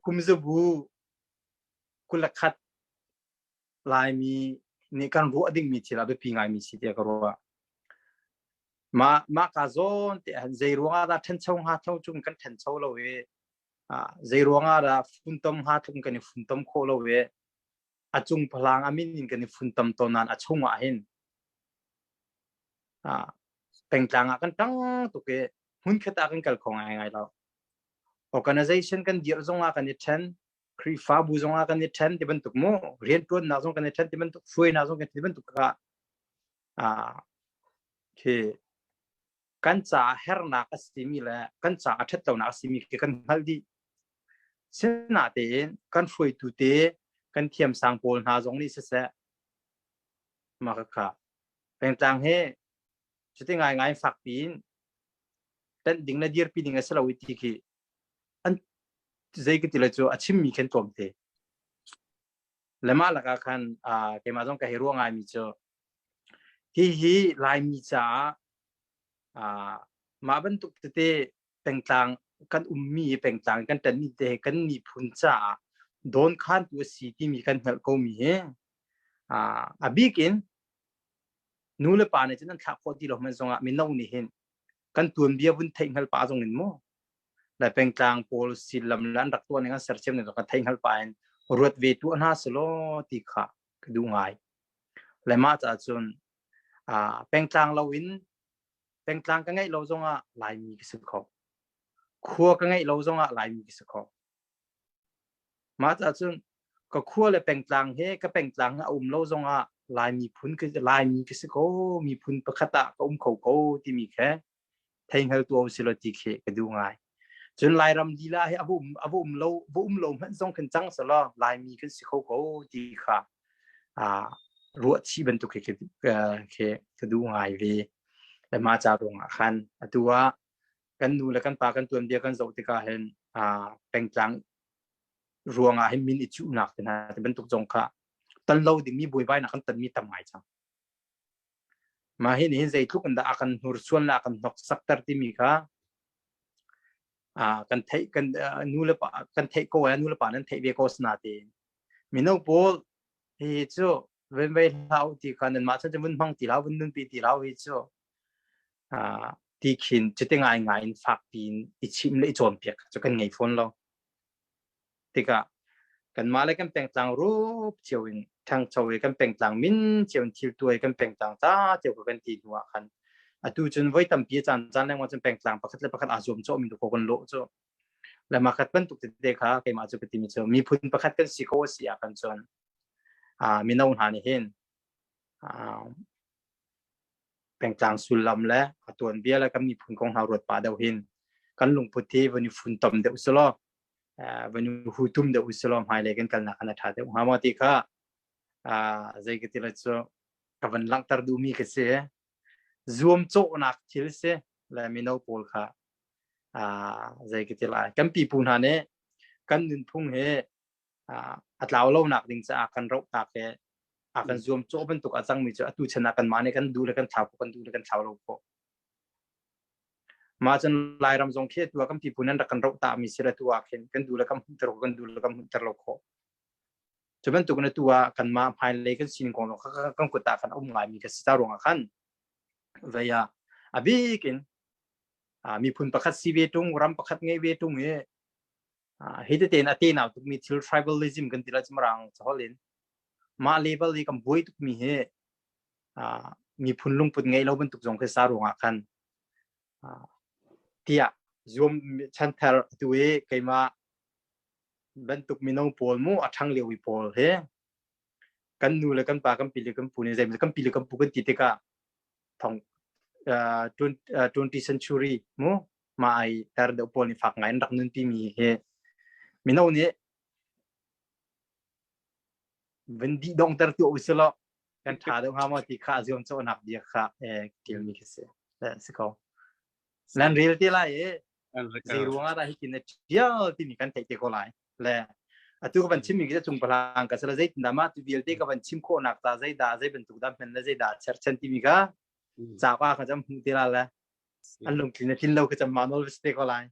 Kum zabu 21 Laimi nih kan ruah dingmi thil ah biapi ngaimi si tiah ka ruah. Mah mah ka zawn te ah zei ruangah dah ṭhancho hnga tho cung kan ṭhancho lo i zei ruangah dah funtom hnga tluk kan i funtom khawh lo i a cung palang a min in kan i funtom tawn nain a chungah hin pengtlang ah kan ṭang tuk i hmunkhat ah kan kal kho ngaingai lo. Organization kan dirh zongah kan i ṭhen, Khrihfabu zongah kan i ṭhen ti bantuk mu, rianṭuannak zong kan i ṭhen ti bantuk, hruainak zong kan ti bantuk kha khi kan caah hernak a simi le kan caah a ṭhatlonak a simi khi kan hngalh dih. Sinatein kan hruaitu te, kan thiamsang pawl hna zong nih siseh, mah kha pengtlang hi cuti ngaingai fak piin ṭanh ding le dirpi ding a si lo i ti khi an zei ka ti le cu a chimmi khan tlawmte. Le mah lakah khan keimah zong ka hei ruah ngaimi cu hihi Laimi caah mah bantuk tete pengtlang kan ummi pengtlang kan ṭanmi te kan miphun caah dawnkhantu a si timi kan hngalh komi hi a bik in nu le pa nih cun an thlah khawh ti lo hmanh zongah mino nih hin kan tuanbia vun theih hngal pah zong in mu le pengtlang pawl sillam le an rak tuah ning an sersiam ning kan theih hngal pah in ruat ve tu hna selaw ti kha ka duh ngai. Le mah caah cun pengtlang lo in pengtlang ka ngeih lo zongah Laimi ka si kho. Khua ka ngeih lo zongah Laimi ka si kho. Mah caah cun ka khua le pengtlang he ka pengtlang a um lo zongah Laimi phun ka Laimi ka si ko miphun pakhat ah ka um kho ko timi khe theihngal tu si lo ti khi ka duh ngai. Cun Lairam lila hi a va um a va um lo va um lo hmanh zong khin cang selaw Laimi kan si kho ko ti kha ruah chih bantuk khi khi ka duh ngai ve. Le mah ca ruangah khan atu ah kan nu le kan pa kan tuanbia kan zoh tikah hin pengtlang ruangah hin min i cuhnak te hna ti bantuk zong kha ton lo dingmi buaibainak kan tonmi tam ngai cang. Mah hi nih hin zeitluk in dah a kan hnursuan le a kan hnoksakter timi kha kan theih kan nu le pa kan theih ko nu le pa nan theih ve ko sinatein mino pawl hi cu ven vei hlah ti kha nan mah chan vun hmang ti hlah vun nunpi ti hlah hi cu ti khin cuti ngai ngai in fak piin i chim le i cawnpiak cu kan ngei fawn lo. Tikah kanmah le kan pengtlang rup cio in ṭhangcho i kan pengtlang min cio in thil tuah i kan pengtlang ca cio ka kan ti hnu ah khan atu cun voi tampi caan caan lengmang cun pengtlang pakhat le pakhat aa zuam cawhmi tu kan lawh cu. Le mah khat bantuk tete kha keimah cu ka timi cu miphun pakhat kan si ko a si ah kan cun mino hna nih hin pengtlang sullam le a tuanbia le kan miphun kong hna ruat pah deuh hin kan lungput hi van i funtom deuh selaw van i hutum deuh selaw hmailei kan kalnak kan a ṭha deuh hnga maw ti kha zei ka ti lai cu ka van langhter duhmi ka si. Zuamcawhnak thil si le mino pawl kha zei ka ti lai kan pipu hna nih kan nunphung hi a tlau lonak ding caah kan roh tak i a kan zuam cawh bantuk a cangmi cu atu chan ah kanmah nih kan duh le kan thlau kan duh le kan thlau lo khawh. Mah cun Lairam zong khi atu ah kan pipu nan rak kan roh ta mi si le tu ah khin kan duh le kan hmuhter kan duh le kan hmuhter lo khawh. Cu bantuk in atu ah kanmah hmailei kan sin kong kan kut ah kan um ngaimi ka si ta ruangah khan vei ah a bik in miphun pakhat si ve tung ram pakhat ngei ve tung i hi tete in a tenau tukmi thil tribalism kan ti la mirang caholh in mah level i kan buai tukmi hi miphun lungput ngei lo bantuk zong khi sa ruangah khan tiah zuam chanthar tu i keimah bantuk mino pawl mu a ṭhang lio i pawl he kan nu le kan pa kan pi le kan pu nih zei kan pi le kan pu kan ti tikah thong 20 century mu ma ai tar deuh pawl nih fak ngai in rak nunpi mi hi mino nih van dih dongter tu usilo kan ṭha deuh hnga maw ti kha zuam cawhnak bia kha tilmi khi si si ko nan rel te lai i zei ruangah dah hitin na ṭial timi kan theih te ko lai le atu ka van chimmi khi cung palang ka sala zeitin dah mah tu vialte ka van chim khawhnak ta zei dah zei bantuk dah hman le zei dah cherchan timi kha ca pa kha cam hmu te la le an lungtlin na tlin lo ka cam ma nawl te ko lai.